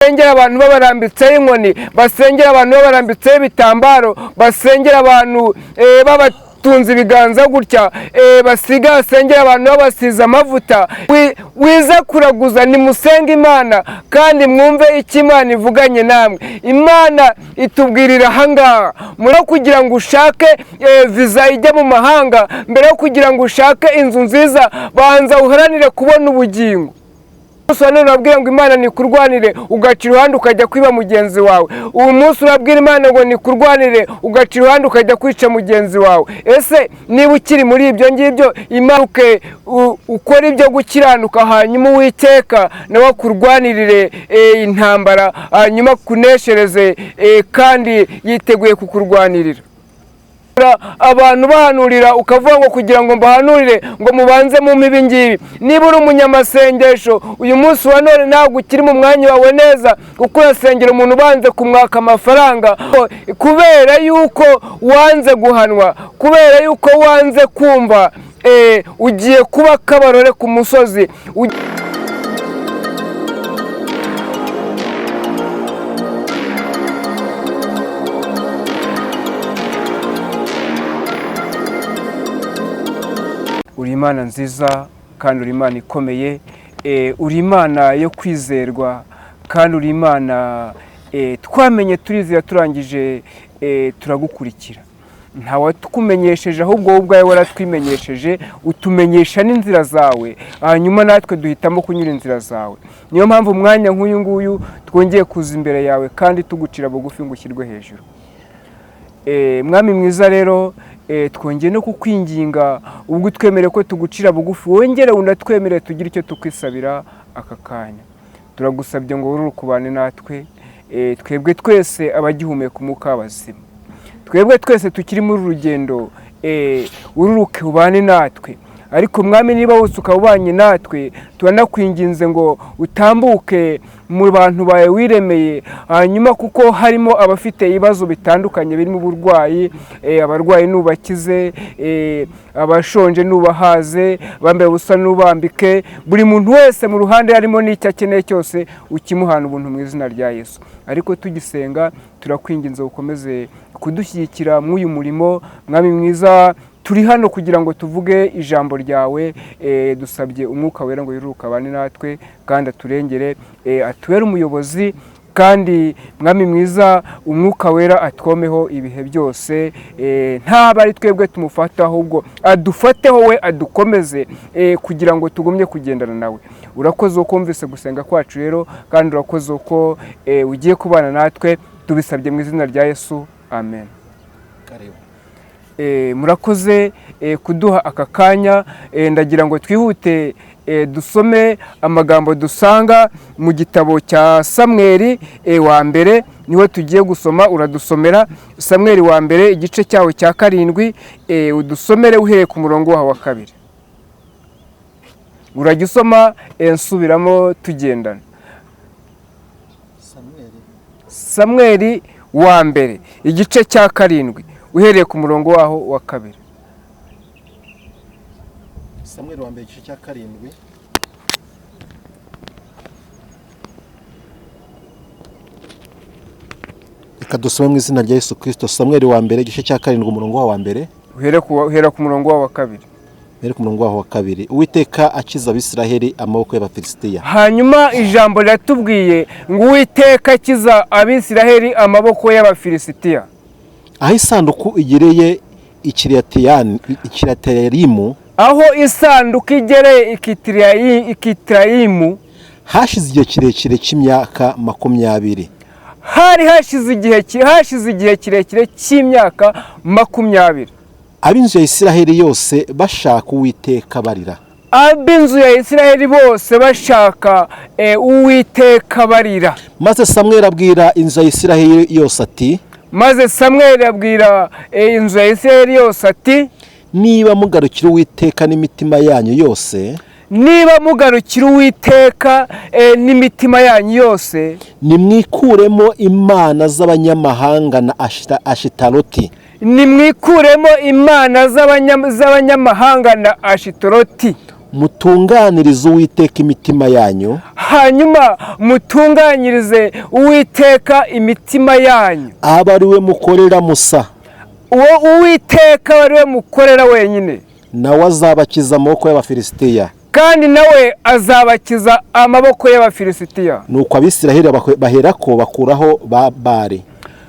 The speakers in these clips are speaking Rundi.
Basengera abantu babarambitseho inkoni, basengera abantu babarambitseho ibitambaro, basengera abantu babatunze ibiganza gutya, basiga, basengera abantu babasize amavuta. Wiza kuraguza, nimusenge Imana kandi mwumve icyo Imana ivuganye namwe. Imana itubwirira ahangaha muri kugira ngo ushake viza ijya mu mahanga, mbere yo kugira ngo ushake inzu nziza, banza uharanire kubona ubugingo. Umunsi wa none urabwira ngo Imana nikurwanire, ugaca iruhande ukajya kwiba mugenzi wawe. Uyu munsi urabwira Imana ngo nikurwanire, ugaca iruhande ukajya kwica mugenzi wawe. Ese niba ukiri muri ibyo ngibyo, imanuke ukore ibyo gukiranuka, hanyuma Uwiteka nawe akurwanirire intambara, hanyuma akuneshereze, kandi yiteguye kukurwanirira. Abantu bahanurira, ukavuga ngo kugira ngo mbahanurire ngo mubanze mumpe ibi ngibi. Niba uri umunyamasengesho, uyu munsi wa none ntabwo ukiri mu mwanya wawe neza, kuko urasengera umuntu ubanze kumwaka amafaranga, kubera yuko wanze guhanwa, kubera yuko wanze kumva. Ugiye kuba kabarore ku musozi. Uri Imana nziza kandi uri Imana ikomeye, uri Imana yo kwizerwa kandi uri Imana twamenye, turizera, turangije turagukurikira. Ntawatukumenyesheje, ahubwo wowe ubwawe waratwimenyesheje, utumenyesha n'inzira zawe, hanyuma natwe duhitamo kunyura inzira zawe. Niyo mpamvu umwanya nk'uyu nguyu twongeye kuza imbere yawe kandi tugucira bugufi ngo ushyirwe hejuru. Mwami mwiza rero, twongeye no kukwinginga, ubwo utwemereye ko tugucira bugufi, wongere unatwemerere tugire icyo tukwisabira aka kanya. Turagusabye ngo wururuke ubane natwe, twebwe twese abagihumeka umwuka w'abazima, twebwe twese tukiri muri uru rugendo, ururuke ubane natwe. Ariko Mwami, niba wose ukaba ubanye natwe, turanakwinginze ngo utambuke mu bantu bawe wiremeye, hanyuma kuko harimo abafite ibibazo bitandukanye birimo uburwayi, abarwayi nubakize, abashonje nubahaze, abambaye ubusa nubambike. Buri muntu wese mu ruhande harimo n'icyo akeneye cyose, ukimuhana ubuntu mu izina rya Yesu. Ariko tugisenga, turakwinginze ukomeze kudushyigikira mw'uyu murimo. Mwami mwiza, turi hano kugira ngo tuvuge ijambo ryawe. Dusabye Umwuka Wera ngo yururuke abane natwe kandi aturengere, atubere umuyobozi. Kandi Mwami mwiza, Umwuka Wera atwomeho ibihe byose, ntaba ari twebwe tumufata, ahubwo adufateho we, adukomeze kugira ngo tugumye kugendana nawe. Urakoze uko wumvise gusenga kwacu rero, kandi urakoze uko ugiye kubana natwe. Tubisabye mu izina rya Yesu, amen. Karibu. Murakoze kuduha aka kanya. Ndagira ngo twihute, dusome amagambo dusanga mu gitabo cya Samweli wa mbere, niho tugiye gusoma. Uradusomera Samweli wa mbere, igice cyawo cya 7, udusomere uhereye ku murongo wawo wa 2. Urajya usoma, nsubiramo tugendana. Samweli. Samweli wa mbere, igice cya 7, uhereye ku murongo waho wa 2. Samweli wa mbere, igice cya 7. Reka dusome mu izina rya Yesu Kirisito. Samweli wa mbere, igice cya 7, umurongo waho wa 1. Uhera ku murongo waho wa 2. Mbere ku murongo waho wa 2. Uwiteka akiza Abisiraheli amaboko y'Abafilisitiya. Hanyuma ijambo riratubwiye ngo Uwiteka akiza Abisiraheli amaboko y'Abafilisitiya. Aho isanduku igereye i Kiriyateyarimu, aho isanduku igereye i Kitirayimu, hashize igihe kirekire cy'imyaka 20. Hari hashize igihe kirekire cy'imyaka 20. Ab'inzu ya Isiraheli yose bashaka Uwiteka barira. Ab'inzu ya Isiraheli bose bashaka Uwiteka barira. Maze Samweli abwira inzu ya Isiraheli yose ati: Maze Samweli abwira inzu ya Isiraheli yose ati: Niba mugarukira Uwiteka n'imitima yanyu yose, niba mugarukira Uwiteka n'imitima yanyu yose, nimwikuremo imana z'abanyamahanga na Ashitaroti, nimwikuremo imana z'abanyamahanga na Ashitoroti, Mutunganirize Uwiteka imitima yanyu. Hanyuma mutunganyirize Uwiteka imitima yanyu. Aba ari we mukorera musa. Uwo Uwiteka ari we mukorera wenyine. Nawe azabakiza amaboko y'Abafilisitiya. Kandi nawe azabakiza amaboko y'Abafilisitiya. Nuko Abisiraheli baherako bakuraho ba Bali.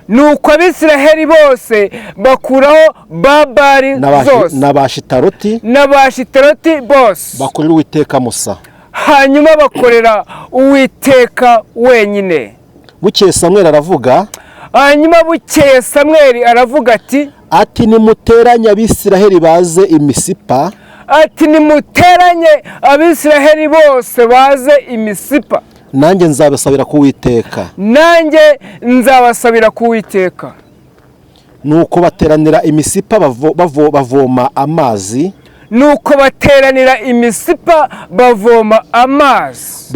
Nuko Abisiraheli bose bakuraho ba Bali zose n'Abashitaroti, n'Abashitaroti bose, bakorera Uwiteka musa. Hanyuma bakorera Uwiteka wenyine. Bukeye Samweli aravuga. Hanyuma bukeye Samweli aravuga ati nimuteranye Abisiraheli baze Imisipa. Ati nimuteranye Abisiraheli bose baze Imisipa. Nanjye nzabasabira ku Uwiteka. Nanjye nzabasabira ku Uwiteka. Nuko bateranira Imisipa bavoma amazi. Nuko bateranira Imisipa bavoma amazi.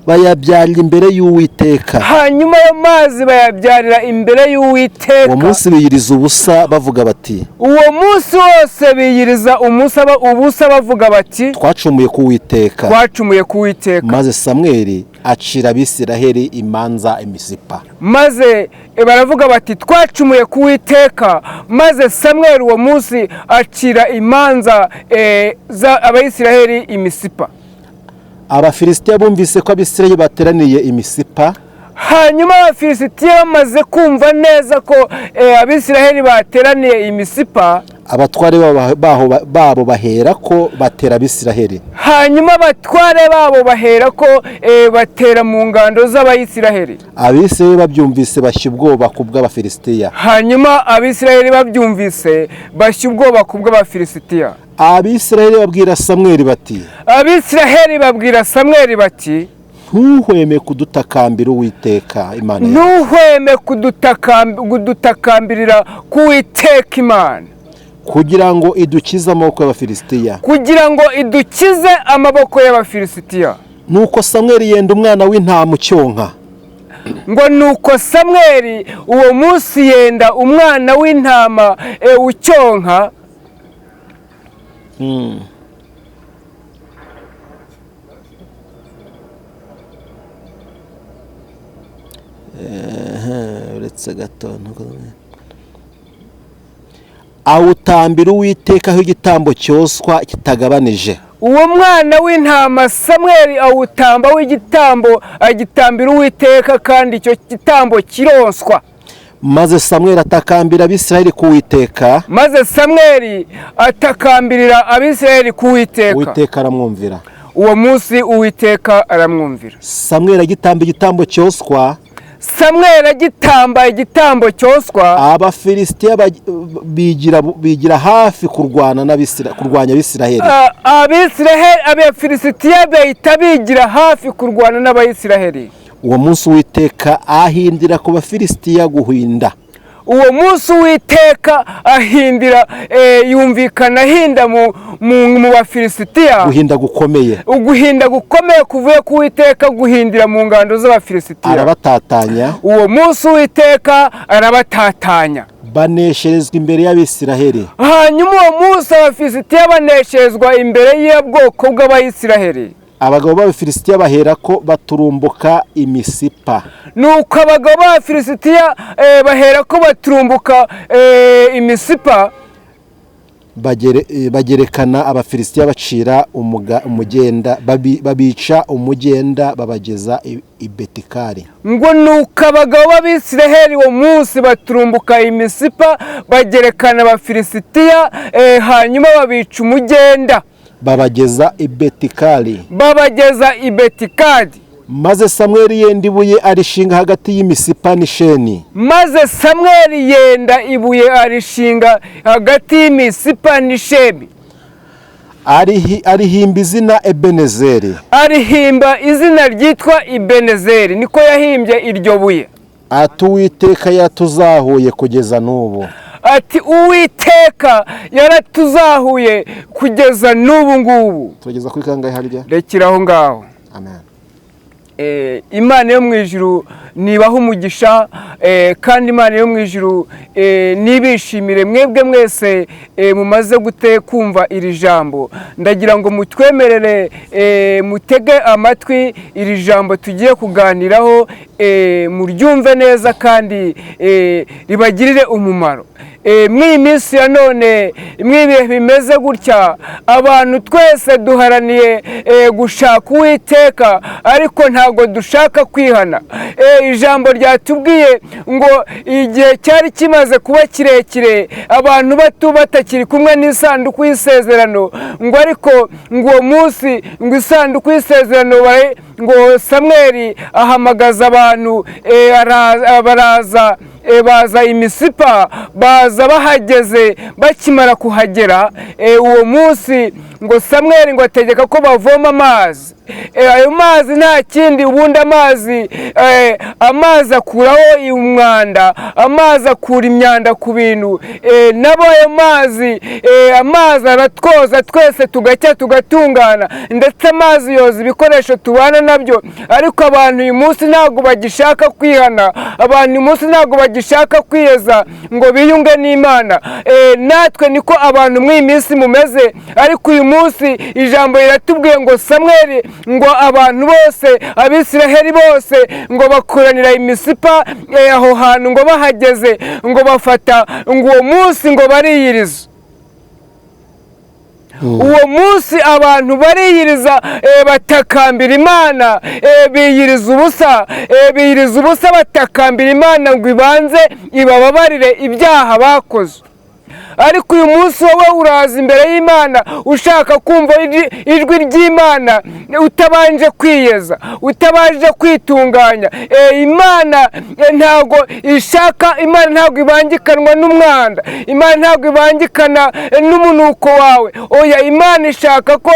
Bayabyarira imbere y'Uwiteka. Hanyuma ayo mazi bayabyarira imbere y'Uwiteka. Uwo munsi biyiriza ubusa bavuga bati. Uwo munsi wose biyiriza ubusa bavuga bati, twacumuye ku Uwiteka. Twacumuye ku Uwiteka. Maze Samweli acira Abisiraheli imanza Imisipa. Maze baravuga bati twacumuye ku Uwiteka. Maze Samweli uwo munsi acira imanza za Abayisiraheli Imisipa. Abafilisitiya bumvise ko Abisirayeli bateraniye Imisipa. Hanyuma Abafilisitiya bamaze kumva neza ko Abisirayeli bateraniye Imisipa, abatware babo bahera ko batera Abisirayeli. Hanyuma abatware babo bahera ko batera mu ngando z'Abayisiraheli. Abisirayeli babyumvise bashya ubwoba ku bw'Abafilisitiya. Hanyuma Abisirayeli babyumvise bashya ubwoba ku bw'Abafilisitiya. Abisirayeli babwira Samweli bati. Abisirayeli babwira Samweli bati, ntuhweme kudutakambira Uwiteka Imana yawe. Ntuhweme kudutakambirira ku Uwiteka Imana, kugira ngo idukize amaboko y'Abafilisitiya. Kugira ngo idukize amaboko y'Abafilisitiya. Nuko Samweli yenda umwana w'intama ucyonka. Ngo nuko Samweli uwo munsi yenda umwana w'intama ucyonka. Uretse gato awutambira Uwiteka aho igitambo cyoswa kitagabanije. Uwo mwana w'intama Samweli awutamba w'igitambo agitambira Uwiteka, kandi icyo gitambo kiroswa. Maze Samweli atakambira Abisirayeli ku Uwiteka. Maze Samweli atakambirira Abisirayeli ku Uwiteka. Uwiteka aramwumvira. Uwo munsi Uwiteka aramwumvira. Samweli agitamba igitambo cyoswa. Samweli agitamba igitambo cyoswa. Abafilisitiya bigira hafi kurwana n'Abisirayeli, kurwanya Abisirayeli. Abisirayeli Abafilisitiya bahita bigira hafi kurwana n'Abayisiraheli. Uwo munsi Uwiteka ahindira ku Bafilisitiya guhinda. Uwo munsi Uwiteka ahindira, yumvikana ahinda mu Bafilisitiya. Guhinda gukomeye. Uguhinda gukomeye kuvuye ku Uwiteka guhindira mu ngando z'Abafilisitiya. Arabatatanya. Uwo munsi Uwiteka arabatatanya. Banesherezwa imbere y'Abisiraheli. Hanyuma uwo munsi Abafilisitiya banesherezwa imbere y'ubwoko bw'Abayisiraheli. Abagabo b'Abafilisitiya baherako baturumbuka Imisipa. Nuko abagabo b'Abafilisitiya baherako baturumbuka Imisipa. Bagerekana Abafilisitiya bacira umugenda, babica umugenda babageza i Betikari. Ngo nuko abagabo b'Abisiraheli uwo munsi baturumbuka Imisipa bagerekana Abafilisitiya, hanyuma babica umugenda babageza i Betikari. Babageza i Betikari. Maze Samweli yenda ibuye arishinga hagati y'Imisipa n'Isheni. Maze Samweli yenda ibuye arishinga hagati y'Imisipa n'Isheni. Arihimba izina Ebenezeri. Arihimba izina ryitwa Ebenezeri, niko yahimbye iryo buye. Ati Uwiteka yatuzahuye kugeza n'ubu. Ati Uwiteka yaratuzahuye kugeza n'ubu ngubu. Tugeza kuri kangahe harya? Rekera aho ngaho. Amen. Imana yo mu ijuru nibaha umugisha. Kandi Imana yo mu ijuru nibishimire mwebwe mwese mumaze gute kumva iri jambo. Ndagira ngo mutwemerere, mutege amatwi iri jambo tugiye kuganiraho, muryumve neza kandi ribagirire umumaro. Mw'iyi minsi ya none, mw'ibihe bimeze gutya, abantu twese duharaniye gushaka Uwiteka, ariko ntabwo dushaka kwihana. Ijambo ryatubwiye ngo igihe cyari kimaze kuba kirekire abantu bato batakiri kumwe n'isanduku y'isezerano, ngo ariko ngo uwo munsi ngo isanduku y'isezerano ngo Samweli ahamagaza abantu, baraza, baza imisipa. Baza bahageze, bakimara kuhagera, uwo munsi ngo Samweli ngo ategeka ko bavoma amazi. Ayo mazi nta kindi, ubundi amazi akuraho umwanda, amazi akura imyanda ku bintu. Nabo ayo mazi, amazi aratwoza twese tugacya tugatungana, ndetse amazi yoza ibikoresho tubana nabyo. Ariko abantu uyu munsi ntabwo bagishaka kwihana, abantu uyu munsi ntabwo bagishaka kwiyeza ngo biyunge n'Imana. Natwe niko abantu muri iyi minsi mumeze. Ariko uyu munsi ijambo riratubwiye ngo Samweli ngo abantu bose, Abisiraheli bose ngo bakoranira imisipa. Aho hantu ngo bahageze ngo bafata ngo uwo munsi ngo bariyiriza. Uwo munsi abantu bariyiriza, batakambira Imana, biyiriza ubusa, biyiriza ubusa batakambira Imana ngo ibanze ibababarire ibyaha bakoze. Ariko uyu munsi wowe uraza imbere y'Imana ushaka kumva ijwi ry'Imana utabanje kwiyeza, utabanje kwitunganya. Imana ntabwo ishaka, Imana ntabwo ibangikanwa n'umwanda, Imana ntabwo ibangikana n'umunuko wawe. Oya, Imana ishaka ko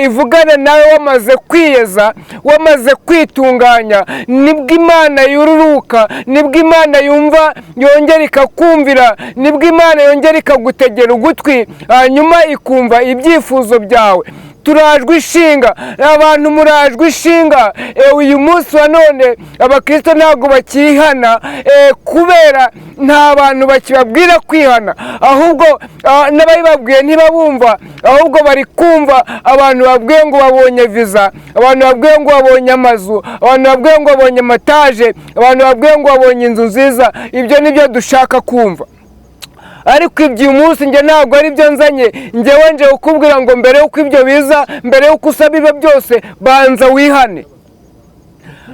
ivugana nawe wamaze kwiyeza, wamaze kwitunganya. Nibwo Imana yururuka, nibwo Imana yumva yongera ikakumvira, nibwo Imana yongera ikagutegera ugutwi, hanyuma ikumva ibyifuzo byawe. Turajwe ishinga, abantu murajwe ishinga. Uyu munsi wa none abakristo ntabwo bakihana, kubera nta bantu bakibabwira kwihana, ahubwo n'ababibabwiye ntibabumva, ahubwo bari kumva abantu babwiye ngo babonye viza, abantu babwiye ngo babonye amazu, abantu babwiye ngo babonye amataje, abantu babwiye ngo babonye inzu nziza. Ibyo nibyo dushaka kumva. Ariko ibyo uyu munsi njye ntabwo ari byo nzanye. Njyewe nje kukubwira ngo mbere y'uko ibyo biza, mbere y'uko usaba ibyo byose, banza wihane,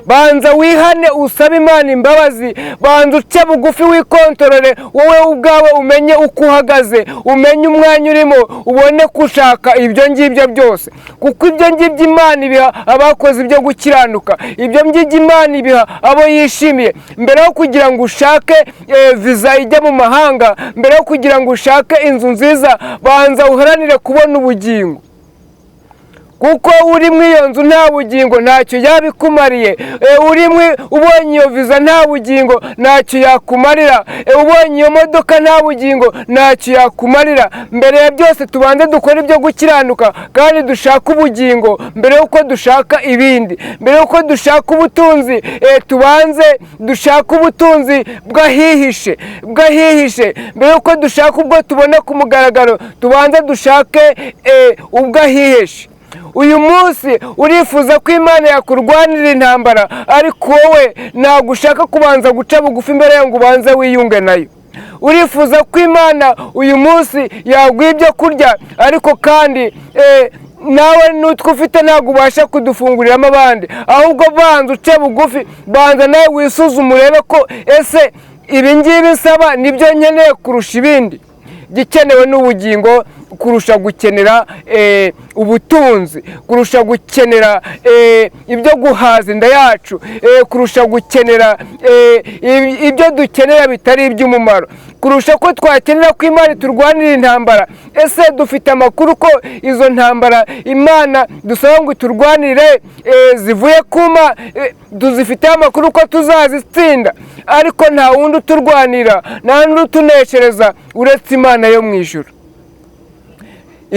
banza wihane, usabe Imana imbabazi, banza uce bugufi, wikontorore wowe ubwawe, umenye uko uhagaze, umenye umwanya urimo, ubone gushaka ibyo ngibyo byose. Kuko ibyo ngibyo Imana ibiha abakoze ibyo gukiranuka, ibyo ngibyo Imana ibiha abo yishimiye. Mbere yo kugira ngo ushake viza ijya mu mahanga, mbere yo kugira ngo ushake inzu nziza, banza uharanire kubona ubugingo. Kuko uri muri iyo nzu nta bugingo, ntacyo yabikumariye. Ubonye iyo viza nta bugingo, ntacyo yakumarira. Ubonye iyo modoka nta bugingo, ntacyo yakumarira. Mbere ya byose tubanze dukore ibyo gukiranuka kandi dushake ubugingo mbere y'uko dushaka ibindi, mbere y'uko dushaka ubutunzi. Tubanze dushake ubutunzi bw'ahihishe, bw'ahihishe. Mbere y'uko dushaka ubwo tubona ku mugaragaro, tubanze dushake ubw'ahihishe. Uyu munsi urifuza ko Imana yakurwanira intambara, ariko wowe ntabwo ushaka kubanza guca bugufi imbere yayo ngo ubanze wiyunge nayo. Urifuza ko Imana uyu munsi yaguha ibyo kurya, ariko kandi nawe n'utwo ufite ntabwo ubasha kudufunguriramo abandi. Ahubwo banza uce bugufi, banza nawe wisuzume, urebe ko ese ibi ngibi nsaba nibyo nkeneye kurusha ibindi. Igikenewe ni ubugingo kurusha gukenera ubutunzi, kurusha gukenera ibyo guhaza inda yacu, kurusha gukenera ibyo dukenera bitari iby'umumaro, kurusha ko twakenera ko Imana iturwanira intambara. Ese dufite amakuru ko izo ntambara Imana dusaba ngo iturwanire zivuye kuma tuzifiteho amakuru ko tuzazitsinda? Ariko nta wundi uturwanira, nta wundi utuneshereza uretse Imana yo mu ijuru.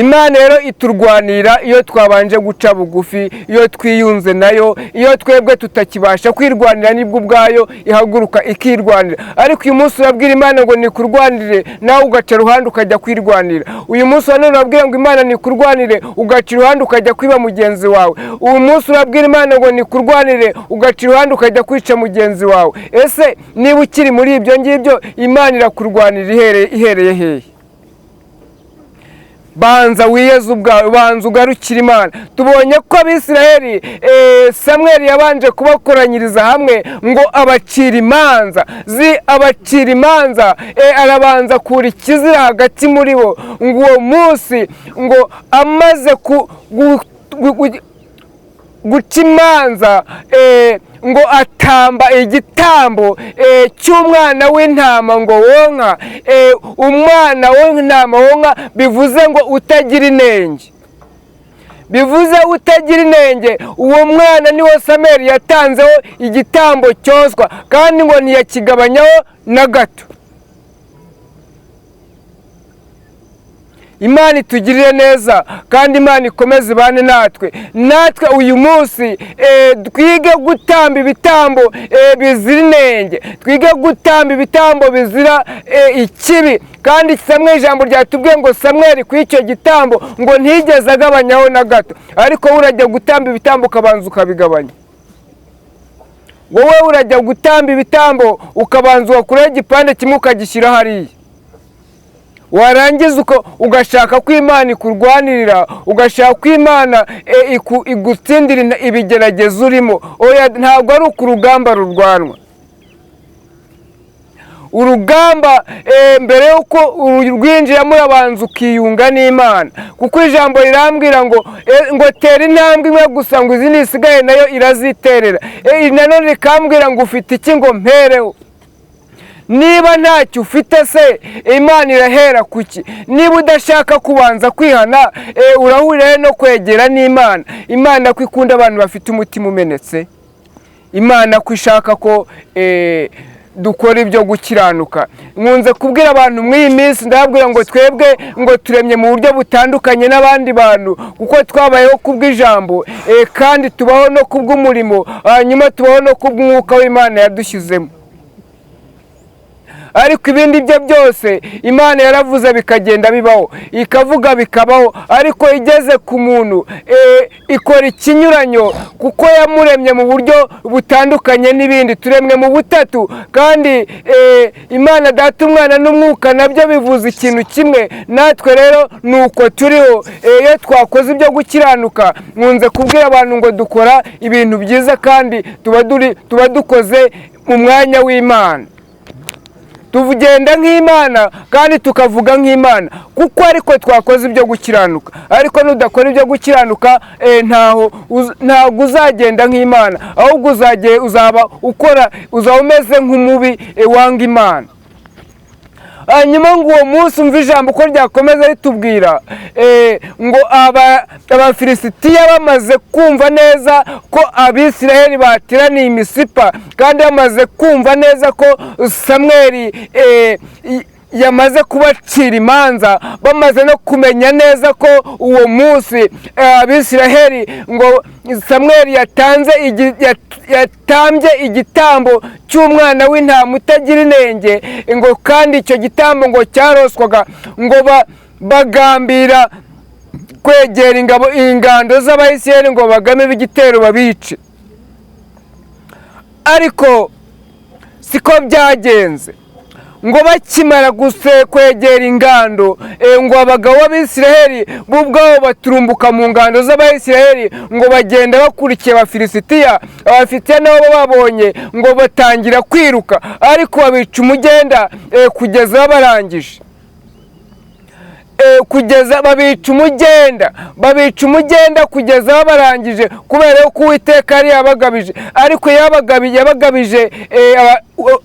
Imana rero iturwanira iyo twabanje guca bugufi, iyo twiyunze nayo, iyo twebwe tutakibasha kwirwanira nibwo ubwayo ihaguruka ikirwanira. Ariko uyu munsi urabwira Imana ngo nikurwanire, nawe ugaca iruhande ukajya kwirwanira. Uyu munsi wa none urabwira ngo Imana nikurwanire, ugaca iruhande ukajya kwiba mugenzi wawe. Uyu munsi urabwira Imana ngo nikurwanire, ugaca iruhande ukajya kwica mugenzi wawe. Ese niba ukiri muri ibyo ngibyo, Imana irakurwanira ihereye hehe? Banza wiyeze ubwawe, banza ugarukire Imana. Tubonye ko Abisiraheli, Samweli yabanje kubakoranyiriza hamwe ngo abacira imanza, abacira imanza, arabanza akura ikizira hagati muri bo. Ngo uwo munsi ngo amaze guca imanza, ngo atamba igitambo cy'umwana w'intama ngo wonka, umwana w'intama wonka, bivuze ngo utagira inenge, bivuze utagira inenge. Uwo mwana niwo Samweli yatanzeho igitambo cyoswa, kandi ngo ntiyakigabanyaho na gato. Imana itugirire neza kandi Imana ikomeze ibane natwe. Natwe uyu munsi twige gutamba ibitambo bizira inenge, twige gutamba ibitambo bizira ikibi. Kandi Samweli, ijambo ryatubwiye ngo Samweli kuri icyo gitambo ngo ntigeze agabanyaho na gato. Ariko wowe urajya gutamba ibitambo ukabanza ukabigabanya. Wowe urajya gutamba ibitambo ukabanza ugakuraho igipande kimwe ukagishyira hariya, warangiza ugashaka ko Imana ikurwanirira, ugashaka ko Imana igutsindira ibigeragezo urimo. Oya, ntabwo ari uko urugamba rurwanwa. Urugamba mbere y'uko urwinjiramo urabanza ukiyunga n'Imana, kuko ijambo rirambwira ngo ngo tera intambwe imwe gusa, ngo izindi zisigaye nayo iraziterera. Nanone rikambwira ngo ufite iki ngo mpereho? Niba ntacyo ufite se Imana irahera kuki? Niba udashaka kubanza kwihana, urahurira no kwegera n'Imana. Imana ko ikunda abantu bafite umutima umenetse, Imana ko ishaka ko dukora ibyo gukiranuka. Nkunze kubwira abantu muri iyi minsi, ndababwira ngo twebwe ngo turemye mu buryo butandukanye n'abandi bantu, kuko twabayeho kubw'ijambo, kandi tubaho no kubw'umurimo, hanyuma tubaho no kubw'umwuka w'Imana yadushyizemo. Ariko ibindi byo byose Imana yaravuze bikagenda bibaho, ikavuga bikabaho, ariko igeze ku muntu ikora ikinyuranyo, kuko yamuremye mu buryo butandukanye n'ibindi. Turemwe mu butatu, kandi Imana Data, Umwana n'Umwuka nabyo bivuze ikintu kimwe. Natwe rero nuko turiho. Iyo twakoze ibyo gukiranuka, nkunze kubwira abantu ngo dukora ibintu byiza kandi tuba dukoze mu mwanya w'Imana. Tugenda nk'Imana kandi tukavuga nk'Imana, kuko ariko twakoze ibyo gukiranuka. Ariko nudakora ibyo gukiranuka, ntabwo uzagenda nk'Imana, ahubwo uzaba ukora, uzaba umeze nk'umubi wanga Imana. Hanyuma ngo uwo munsi umva ijambo uko ryakomeza ritubwira, ngo Abafilisitiya bamaze kumva neza ko Abisiraheli bateraniye i Misipa, kandi bamaze kumva neza ko Samweli yamaze kubacira imanza, bamaze no kumenya neza ko uwo munsi Abisiraheli ngo Samweli yatambye igitambo cy'umwana w'intama utagira inenge, ngo kandi icyo gitambo ngo cyaroswaga, ngo bagambira kwegera ingando z'Abayisiraheli ngo bagame b'igitero babice. Ariko siko byagenze. Ngo bakimara kwegera ingando, ngo abagabo b'Abisiraheli bo ubwabo baturumbuka mu ngando z'Abayisiraheli, ngo bagenda bakurikiye Abafilisitiya. Abafilisitiya nabo babonye ngo batangira kwiruka, ariko babica umugenda kugeza barangije. Kugeza babica umugenda, babica umugenda kugeza barangije, kubera ko Uwiteka yari yabagabije. Ariko yabagabije,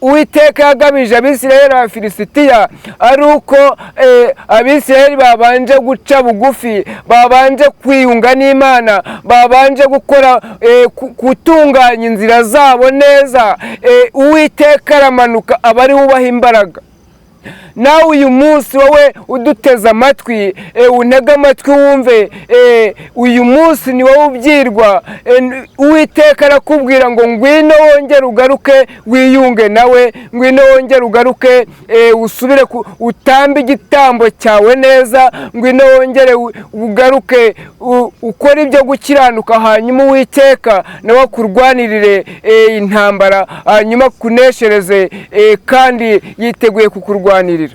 Uwiteka yagabije Abisiraheli Abafilisitiya ari uko Abisiraheli babanje guca bugufi, babanje kwiyunga n'Imana, babanje gukora gutunganya inzira zabo neza. Uwiteka aramanuka aba ari wubaha imbaraga. Nawe uyu munsi, wowe uduteze amatwi, untege amatwi wumve, uyu munsi ni wowe ubyirwa. Uwiteka arakubwira ngo ngwino wongere ugaruke wiyunge nawe, ngwino wongere ugaruke, usubire utambe igitambo cyawe neza, ngwino wongere ugaruke ukore ibyo gukiranuka, hanyuma Uwiteka nawe akurwanirire intambara, hanyuma akuneshereze, kandi yiteguye kukurwanirira,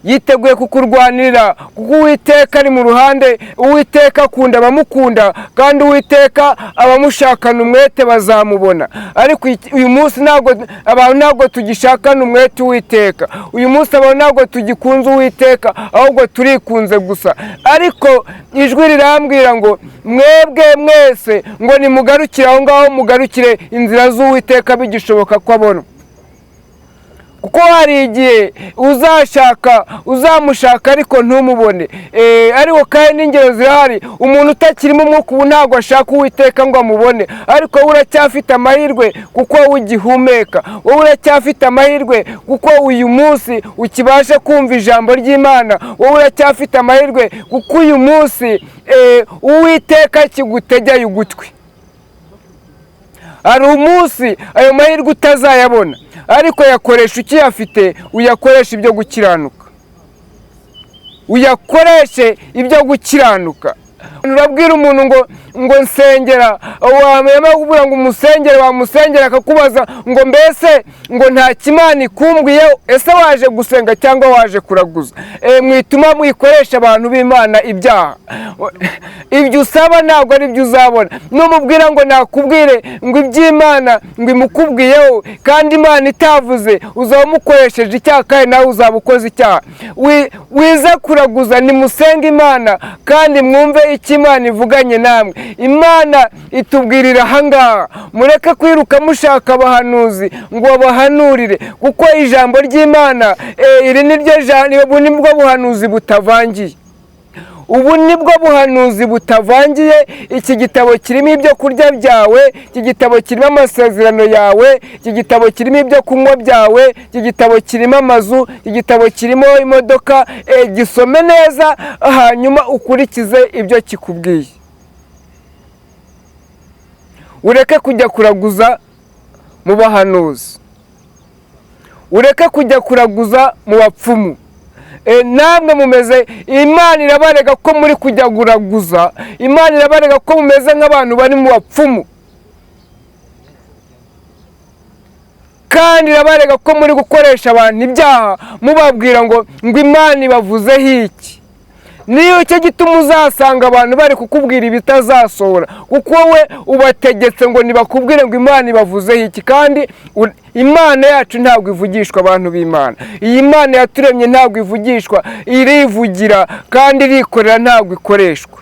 yiteguye kukurwanirira, kuko Uwiteka ari mu ruhande. Uwiteka akunda abamukunda, kandi Uwiteka abamushakana umwete bazamubona. Ariko uyu munsi ntabwo abantu, ntabwo tugishakana umwete Uwiteka. Uyu munsi abantu ntabwo tugikunze Uwiteka, ahubwo turikunze gusa. Ariko ijwi rirambwira ngo mwebwe mwese ngo nimugarukire aho ngaho, mugarukire inzira z'Uwiteka bigishoboka ko abona, kuko hari igihe uzashaka, uzamushaka ariko ntumubone. Ariko kandi n'ingero zirahari, umuntu utakirimo umwuka ubu ntabwo ashaka Uwiteka ngo amubone. Ariko wowe uracyafite amahirwe kuko wowe ugihumeka, wowe uracyafite amahirwe kuko uyu munsi ukibasha kumva ijambo ry'Imana, wowe uracyafite amahirwe kuko uyu munsi Uwiteka akigutegeye ugutwi. Hari umunsi ayo mahirwe utazayabona, ariko yakoresha ukiyafite, uyakoresha ibyo gukiranuka, uyakoreshe ibyo gukiranuka. Urabwira umuntu ngo nsengera, wamara kuvuga ngo umusengere, wamusengera akakubaza ngo mbese ngo nta kimana ikumbwiyeho? Ese waje gusenga cyangwa waje kuraguza? Mwituma mwikoresha abantu b'Imana ibyaha. Ibyo usaba ntabwo ari byo uzabona. Numubwira ngo nakubwire ngo iby'Imana ngo imukubwiyeho kandi Imana itavuze, uzaba umukoresheje icyaha kandi nawe uzaba ukoze icyaha. Wiza kuraguza, nimusenge Imana kandi mwumve icyo Imana ivuganye namwe. Imana itubwirira ahangaha, mureke kwiruka mushaka abahanuzi ngo babahanurire, kuko ijambo ry'Imana, iri niryo ubu nibwo buhanuzi butavangiye, ubu nibwo buhanuzi butavangiye. Iki gitabo kirimo ibyo kurya byawe, iki gitabo kirimo amasezerano yawe, iki gitabo kirimo ibyo kunywa byawe, iki gitabo kirimo amazu, iki gitabo kirimo imodoka. Gisome neza hanyuma ukurikize ibyo kikubwiye, ureke kujya kuraguza mu bahanuzi, ureke kujya kuraguza mu bapfumu. Namwe mumeze, Imana irabarega ko muri kujya kuraguza, Imana irabarega ko mumeze nk'abantu bari mu bapfumu, kandi irabarega ko muri gukoresha abantu ibyaha mubabwira ngo Imana ibavuzeho iki. Niyo cyo gituma uzasanga abantu bari kukubwira ibitazasohora, kuko wowe ubategetse ngo nibakubwire ngo Imana ibavuzeho iki. Kandi Imana yacu ntabwo ivugishwa, abantu b'Imana. Iyi Mana yaturemye ntabwo ivugishwa, irivugira kandi irikorera, ntabwo ikoreshwa.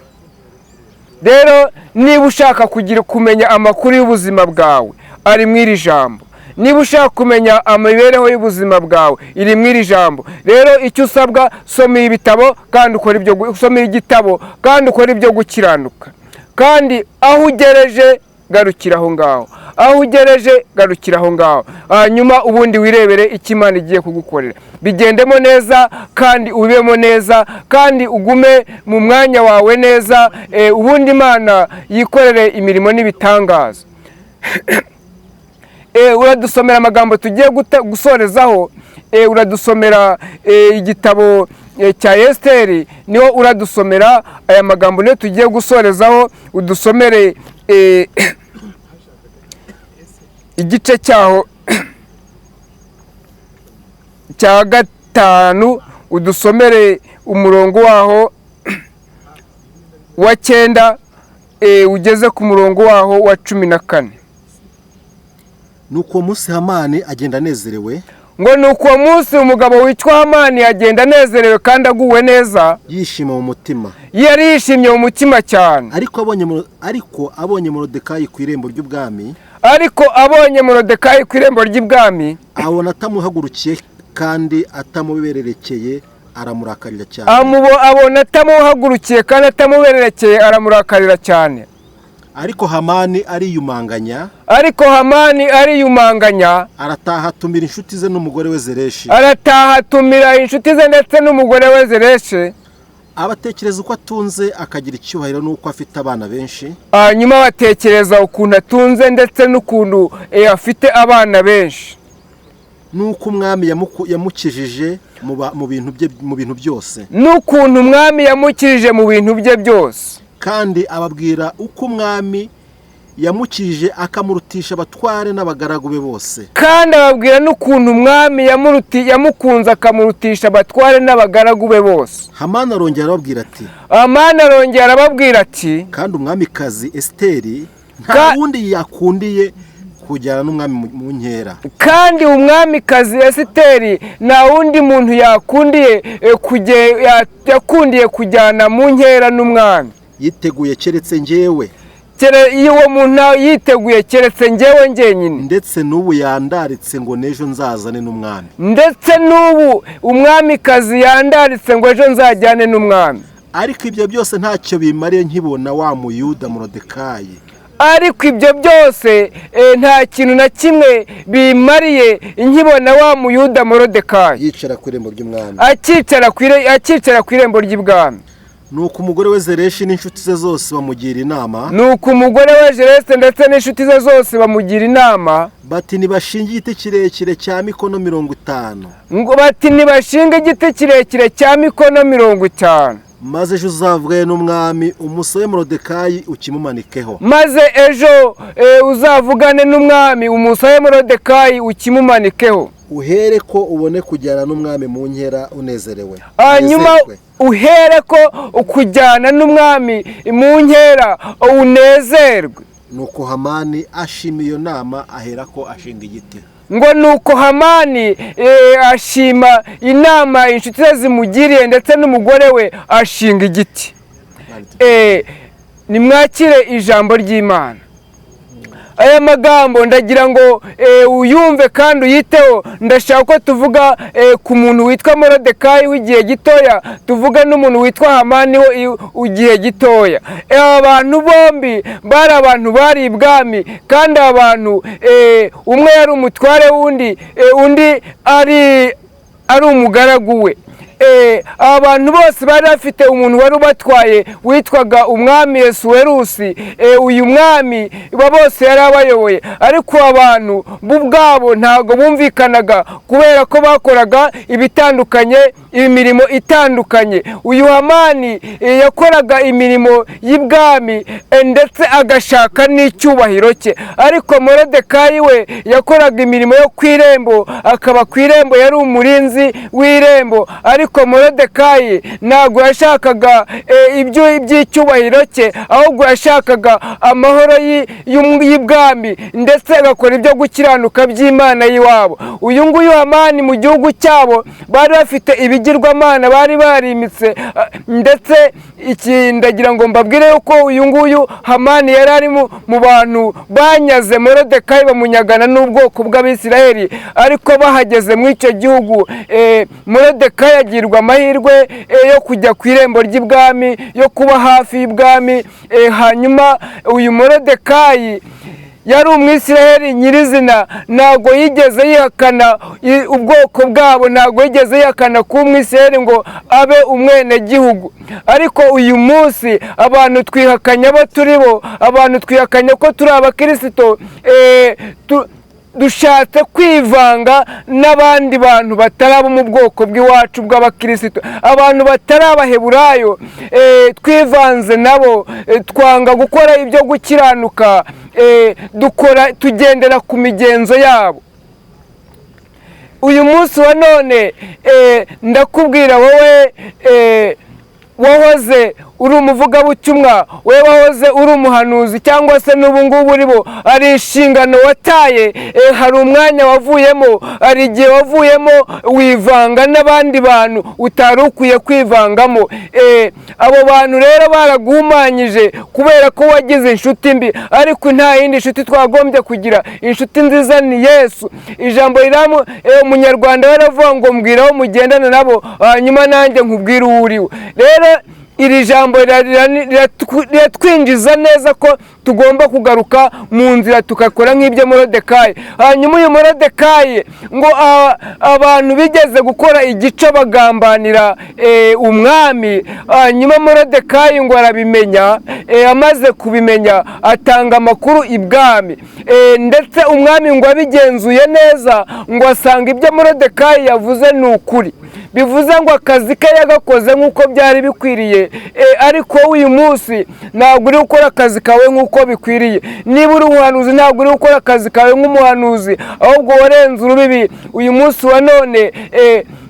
Rero niba ushaka kugira kumenya amakuru y'ubuzima bwawe, ari mu iri jambo. Niba ushaka kumenya imibereho y'ubuzima bwawe, iri mu iri jambo. Rero icyo usabwa, soma ibitabo kandi ukora ibyo, soma igitabo kandi ukora ibyo gukiranuka, kandi aho ugereje garukira aho ngaho, aho ugereje garukira aho ngaho, hanyuma ubundi wirebere icyo Imana igiye kugukorera. Bigendemo neza kandi ubibemo neza kandi ugume mu mwanya wawe neza, ubundi Imana yikorere imirimo n'ibitangaza. Uradusomera amagambo tugiye gusorezaho, uradusomera igitabo cya Esiteri, niho uradusomera aya magambo niyo tugiye gusorezaho. Udusomere igice cyaho cya 5, udusomere umurongo waho wa 9, ugeze ku murongo waho wa 14. Nuko uwo munsi Hamani agenda anezerewe. Ngo nuko uwo munsi umugabo witwa Hamani agenda anezerewe kandi aguwe neza, yishima mu mutima. Yari yishimye mu mutima cyane. Ariko abonye Moridekayi ku irembo ry'ubwami, ariko abonye Moridekayi ku irembo ry'ibwami, abona atamuhagurukiye kandi atamubererekeye, aramurakarira cyane. Abona atamuhagurukiye kandi atamubererekeye, aramurakarira cyane. Ariko Hamani ariyumanganya. Ariko Hamani ariyumanganya. Arataha, atumira inshuti ze n'umugore we Zereshi. Arataha, atumira inshuti ze ndetse n'umugore we Zereshi. Abatekereza uko atunze akagira icyubahiro n'uko afite abana benshi. Hanyuma batekereza ukuntu atunze ndetse n'ukuntu afite abana benshi. N'uko umwami yamukijije mu bintu bye, mu bintu byose. N'ukuntu umwami yamukijije mu bintu bye byose. Kandi ababwira uko umwami yamukijije akamurutisha abatware n'abagaragu be bose. Kandi ababwira n'ukuntu umwami yamukunze akamurutisha abatware n'abagaragu be bose. Hamani arongera arababwira ati: Hamani arongera arababwira ati: "Kandi umwamikazi Esiteri nta wundi yakundiye kujyana n'umwami mu nkera kandi umwamikazi Esiteri nta wundi muntu yakundiye yakundiye kujyana mu nkera n'umwami yiteguye keretse njyewe. Iyo uwo muntu yiteguye keretse njyewe njyenyine. Ndetse n'ubu yandaritse ngo n'ejo nzazane n'umwami." Ndetse n'ubu umwamikazi yandaritse ngo ejo nzajyane n'umwami. "Ariko ibyo byose ntacyo bimariye nkibona wa Muyuda Morodekayi Ariko ibyo byose nta kintu na kimwe bimariye nkibona wa Muyuda Morodekayi yicara ku irembo ry'umwami." Akicara ku irembo ry'ibwami. Nuko umugore we Zereshi n'inshuti ze zose bamugira inama. Nuko umugore we Jerese ndetse n'inshuti ze zose bamugira inama. Bati: "Nibashinge igiti kirekire cya mikono 50." Ngo bati: "Nibashinga igiti kirekire cya mikono 50." "Maze ejo uzavugane n'umwami, umusabe Morodekayi ukimumanikeho." Maze ejo uzavugane n'umwami, umusabe Morodekayi ukimumanikeho. Uhere ko ubone kujyana n'umwami mu nkera unezerewe." Hanyuma Unezerwe. uhere ko kujyana n'umwami mu nkera unezerwe. Nuko Hamani ashima iyo nama, ahera ko ashinga igiti. Ngo nuko Hamani ashima inama inshuti ze zimugiriye ndetse n'umugore we, ashinga igiti. Nimwakire ijambo ry'Imana. Aya magambo ndagira ngo uyumve kandi uyiteho. Ndashaka ko tuvuga ku muntu witwa Morodekayi w'igihe gitoya, tuvuga n'umuntu witwa Hamani wo igihe gitoya. Aba bantu bombi bari abantu bari ibwami, kandi aba bantu umwe yari umutware w'undi, undi ari umugaragu we. Aba bantu bose bari bafite umuntu wari ubatwaye witwaga umwami Yesuwerusi. Uyu mwami ba bose yari abayoboye, ariko abantu bo ubwabo ntabwo bumvikanaga kubera ko bakoraga ibitandukanye, imirimo itandukanye. Uyu Hamani yakoraga imirimo y'ibwami ndetse agashaka n'icyubahiro cye, ariko Morodekayi we yakoraga imirimo yo ku irembo, akaba ku irembo, yari umurinzi w'irembo. Ariko Morodekayi ntabwo yashakaga ibyo iby'icyubahiro cye, ahubwo yashakaga amahoro y'ibwami ndetse agakora ibyo gukiranuka by'Imana y'iwabo. Uyu nguyu Hamani, mu gihugu cyabo bari bafite ibigirwamana bari barimitse, ndetse iki ndagira ngo mbabwire yuko uyu nguyu Hamani yari ari mu bantu banyaze Morodekayi, bamunyagana n'ubwoko bw'Abisirayeli. Ariko bahageze muri icyo gihugu, Morodekayi agirwa amahirwe yo kujya ku irembo ry'ibwami, yo kuba hafi y'ibwami. Hanyuma uyu Morodekayi yari Umwisiraheli nyirizina, ntabwo yigeze yihakana ubwoko bwabo, ntabwo yigeze yihakana kuba Umwisiraheli ngo abe umwenegihugu. Ariko uyu munsi abantu twihakanya abo turi bo, abantu twihakanya ko turi abakirisito, dushatse kwivanga n'abandi bantu batari abo mu bwoko bw'iwacu bw'abakirisito, abantu batari Abaheburayo. Twivanze nabo, twanga gukora ibyo gukiranuka, dukora tugendera ku migenzo yabo. Uyu munsi wa none ndakubwira wowe wahoze uri umuvugabutumwa, wowe wahoze uri umuhanuzi cyangwa se n'ubu ngubu uri bo, hari inshingano wataye, hari umwanya wavuyemo, hari igihe wavuyemo wivanga n'abandi bantu utari ukwiye kwivangamo. Abo bantu rero baraguhumanyije kubera ko wagize inshuti mbi. Ariko nta yindi nshuti twagombye kugira, inshuti nziza ni Yesu. Ijambo riramu Umunyarwanda baravuga ngo: "Mbwira aho mugendana nabo, hanyuma nanjye nkubwire uwo uriwe." Rero Iri jambo riratwinjiza neza ko tugomba kugaruka mu nzira, tugakora nk'ibyo Morodekayi. Hanyuma uyu Morodekayi ngo abantu bigeze gukora igico bagambanira umwami. Hanyuma Morodekayi ngo arabimenya. Amaze kubimenya atanga amakuru ibwami, ndetse umwami ngo abigenzuye neza ngo asanga ibyo Morodekayi yavuze ni ukuri. Bivuze ngo akazi ke yagakoze nk'uko byari bikwiriye. Ariko uyu munsi ntabwo uri gukora akazi kawe nk'uko bikwiriye. Niba uri umuhanuzi, ntabwo uri gukora akazi kawe nk'umuhanuzi, ahubwo warenze urubibi. Uyu munsi wa none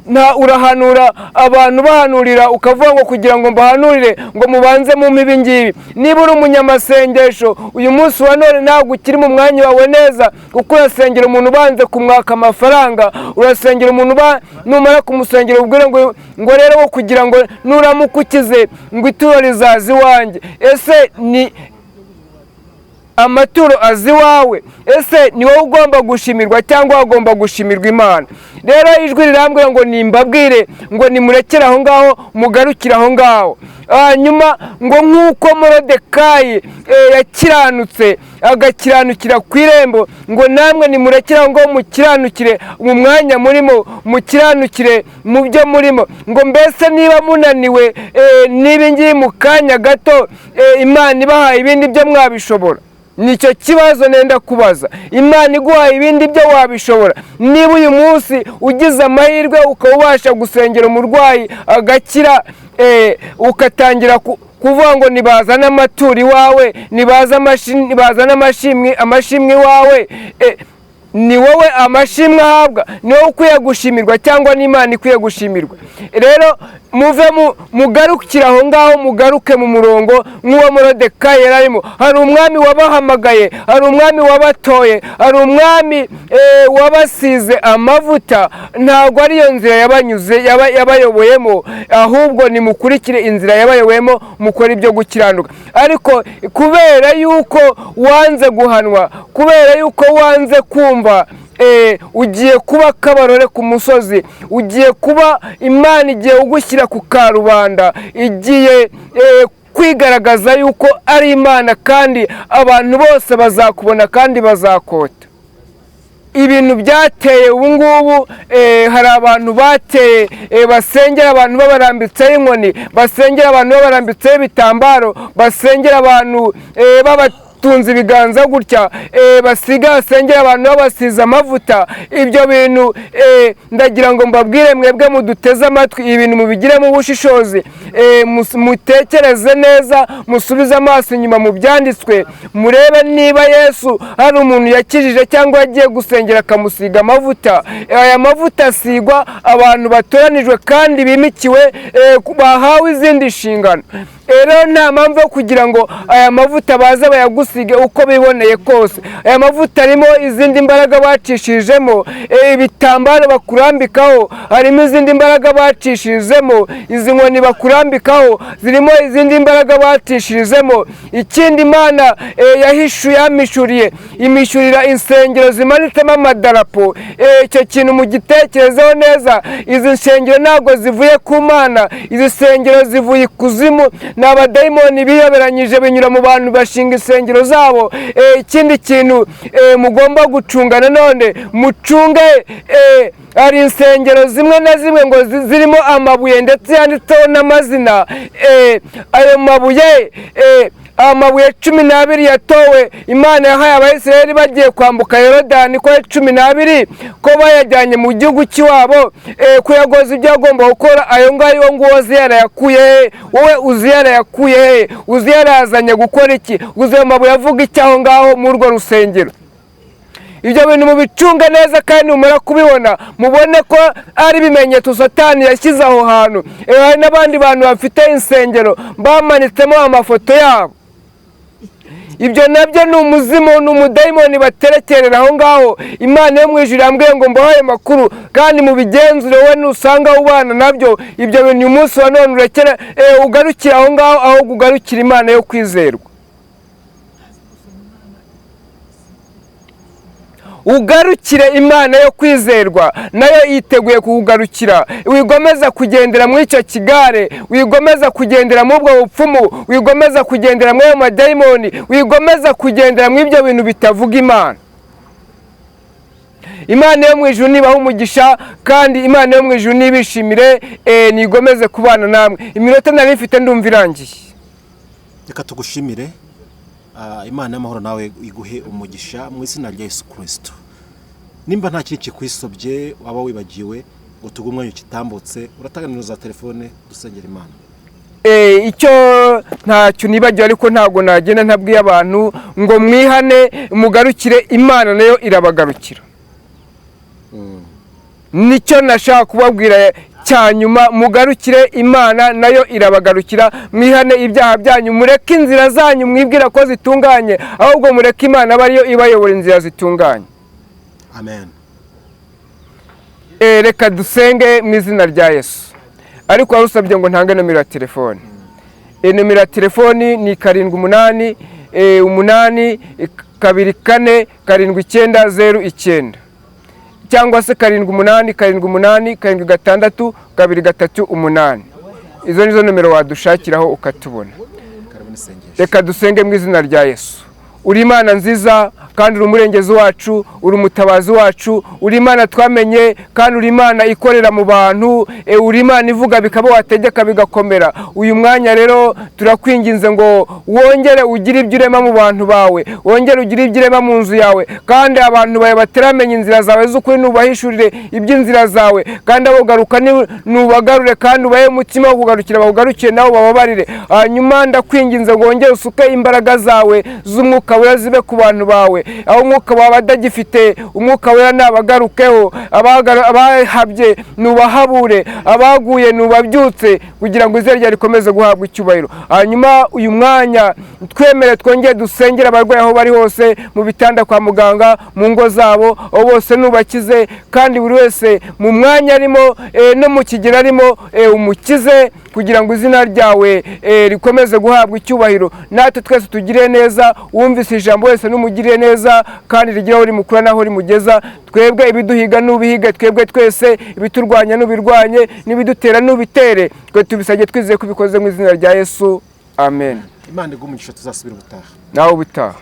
nta urahanura abantu bahanurira, ukavuga ngo kugira ngo mbahanurire ngo mubanze mumpe ibi ngibi. Niba uri umunyamasengesho, uyu munsi wa none ntabwo ukiri mu mwanya wawe neza, kuko urasengera umuntu ubanze kumwaka amafaranga. Urasengera umuntu, numara kumusengera ubwire ngo rero wo kugira ngo nuramuka ukize ngo ituro rizaza iwanjye. Ese ni amaturo azi iwawe? Ese ni wowe ugomba gushimirwa cyangwa wagomba gushimirwa Imana? Rero ijwi rirambwira ngo nimbabwire ngo nimurekere aho ngaho, mugarukire aho ngaho. Hanyuma ngo nk'uko Morodekayi yakiranutse, agakiranukira ku irembo, ngo namwe nimurekere aho ngaho, mukiranukire mu mwanya murimo, mukiranukire mu byo murimo. Ngo mbese niba munaniwe n'ibi ngibi mu kanya gato, Imana ibahaye ibindi byo mwabishobora? Nicyo kibazo nenda kubaza. Imana iguhaye ibindi byo wabishobora? Niba uyu munsi ugize amahirwe ukaba ubasha gusengera umurwayi agakira, ugatangira kuvuga ngo nibazane amaturo iwawe, nibazane amashimwe iwawe, ni wowe amashimwe ahabwa? Ni wowe ukwiye gushimirwa cyangwa n'Imana ikwiye gushimirwa? Rero muve mugarukire aho ngaho, mugaruke mu murongo nk'uwo Morodekayi yari arimo. Hari umwami wabahamagaye, hari umwami wabatoye, hari umwami wabasize amavuta. Ntabwo ariyo nzira yabanyuze yabayoboyemo, ahubwo nimukurikire inzira yabayoboyemo, mukore ibyo gukiranuka. Ariko kubera yuko wanze guhanwa, kubera yuko wanze kumva, ugiye kuba kabarore ku musozi, ugiye kuba Imana igiye ugushyira ku karubanda, igiye kwigaragaza yuko ari Imana, kandi abantu bose bazakubona kandi bazakota. Ibintu byateye ubu ngubu, hari abantu bateye, basengera abantu babarambitseho inkoni, basengera abantu babarambitseho ibitambaro, basengera abantu babatunze ibiganza gutya, basiga, basengera abantu babasize amavuta. Ibyo bintu, ndagira ngo mbabwire mwebwe muduteze amatwi, ibintu mubigiremo ubushishozi, mutekereze neza, musubize amaso inyuma mu byanditswe, murebe niba Yesu hari umuntu yakijije cyangwa yagiye gusengera akamusiga amavuta. Aya mavuta asigwa abantu batoranijwe kandi bimikiwe, bahawe izindi nshingano. Rero nta mpamvu yo kugira ngo aya mavuta baze bayagusige uko biboneye kose. Aya mavuta arimo izindi mbaraga bacishijemo, ibitambaro bakurambikaho harimo izindi mbaraga bacishirizemo, izi nkoni bakurambikaho zirimo izindi mbaraga bacishirizemo. Ikindi Imana yahishuye, yamishuriye, imishurira insengero zimanitsemo amadarapo. Icyo kintu mugitekerezeho neza. Izi nsengero ntabwo zivuye ku Mana, izi nsengero zivuye ikuzimu. Ni abadayimoni biyoberanyije binyura mu bantu bashinga insengero zabo. Ikindi kintu mugomba gucunga nanone, mucunge, hari insengero zimwe na zimwe ngo zirimo amabuye ndetse yanditseho n'amazina. Ayo mabuye, amabuye 12 yatowe Imana yahaye Abayisiraheli bagiye kwambuka Yorodani, ko ari 12, ko bayajyanye mu gihugu cy'iwabo, ko yagoze ibyo agomba gukora. Ayo ngayo nguwo uzi yarayakuye he? Wowe uzi yarayakuye he? Uzi yarazanye gukora iki? Uzi ayo mabuye avuga iki aho ngaho muri urwo rusengero? Ibyo bintu mubicunga neza, kandi numara kubibona mubone ko ari ibimenyetso Satani yashyize aho hantu. Hari n'abandi bantu bafite insengero bamanitsemo amafoto yabo. Ibyo nabyo ni umuzimu, ni umudayimoni baterekerera aho ngaho. Imana yo mu ijuru yambwiye ngo mbahe ayo makuru kandi mubigenzure. Wowe nusanga ubana nabyo ibyo bintu, uyu munsi wa none urekere, ugarukire aho ngaho, aho ugarukira Imana yo kwizerwa. Ugarukire Imana yo kwizerwa, nayo yiteguye kukugarukira. Wigomeza kugendera muri icyo kigare, wigomeza kugendera muri ubwo bupfumu, wigomeza kugendera muri ayo madayimoni, wigomeza kugendera muri ibyo bintu bitavuga Imana. Imana yo mu ijuru nibaha umugisha, kandi Imana yo mu ijuru nibishimire, nigomeze kubana namwe. Iminota nari mfite ndumva irangiye. Reka tugushimire. Imana y'amahoro nawe iguhe umugisha mu izina rya Yesu Kirisito. Nimba nta kindi kikwisobye waba wibagiwe ngo tuguhe umwanya ukitambutse, uratanga nimero za telefone dusengera Imana. Icyo ntacyo nibagiwe, ariko ntabwo nagenda ntabwiye abantu ngo mwihane, mugarukire Imana, nayo irabagarukira. Nicyo nashaka kubabwira cya nyuma: mugarukire Imana, nayo irabagarukira. Mwihane ibyaha byanyu, mureke inzira zanyu mwibwira ko zitunganye, ahubwo mureke Imana abe ariyo ibayobora inzira zitunganye. Amen. Reka dusenge mu izina rya Yesu. Ariko wari usabye ngo ntange nomero ya telefone. Nomero ya telefoni ni 7 8 8 2 4 7 9 0 9, cyangwa se 7 8 7 8 7 6 2 3 8. Izo nizo nomero wadushakiraho ukatubona. Karibu n'isengesho. Reka dusenge mu izina rya Yesu. Uri Imana nziza, kandi uri umurengezi wacu, uri umutabazi wacu, uri Imana twamenye, kandi uri Imana ikorera mu bantu, uri Imana ivuga bikaba, wategeka bigakomera. Uyu mwanya rero turakwinginze ngo wongere ugire ibyo urema mu bantu bawe, wongere ugire ibyo urema mu nzu yawe, kandi abantu bawe bataramenya inzira zawe z'ukuri nubahishurire iby'inzira zawe, kandi abo garuka nubagarure, kandi ubahe umutima wo kugarukira, bawugarukiye nabo bababarire. Hanyuma ndakwinginze ngo wongere usuke imbaraga zawe z'Umwuka Wera zibe ku bantu bawe. Aho umwuka wawe adagifite Umwuka Wera nabagarukeho, abahabye nubahabure, abaguye nubabyutse, kugira ngo izina ryawe rikomeze guhabwa icyubahiro. Hanyuma uyu mwanya twemere twongere dusengere abarwayi aho bari hose, mu bitanda kwa muganga, mu ngo zabo, abo bose nubakize, kandi buri wese mu mwanya arimo, no mu kigero arimo, umukize, kugira ngo izina ryawe rikomeze guhabwa icyubahiro. Natwe twese tugire neza, wumvise ijambo wese n'umugirire neza, kandi rigire aho rimukura n'aho rimugeza. Twebwe ibiduhiga n'ubihiga, twebwe twese ibiturwanya n'ubirwanye, n'ibidutera n'ubitere. Twe tubisabye twizeye ko ubikoze mu izina rya Yesu, amen. Imana iguhe umugisha, tuzasubira ubutaha. Nawe ubutaha.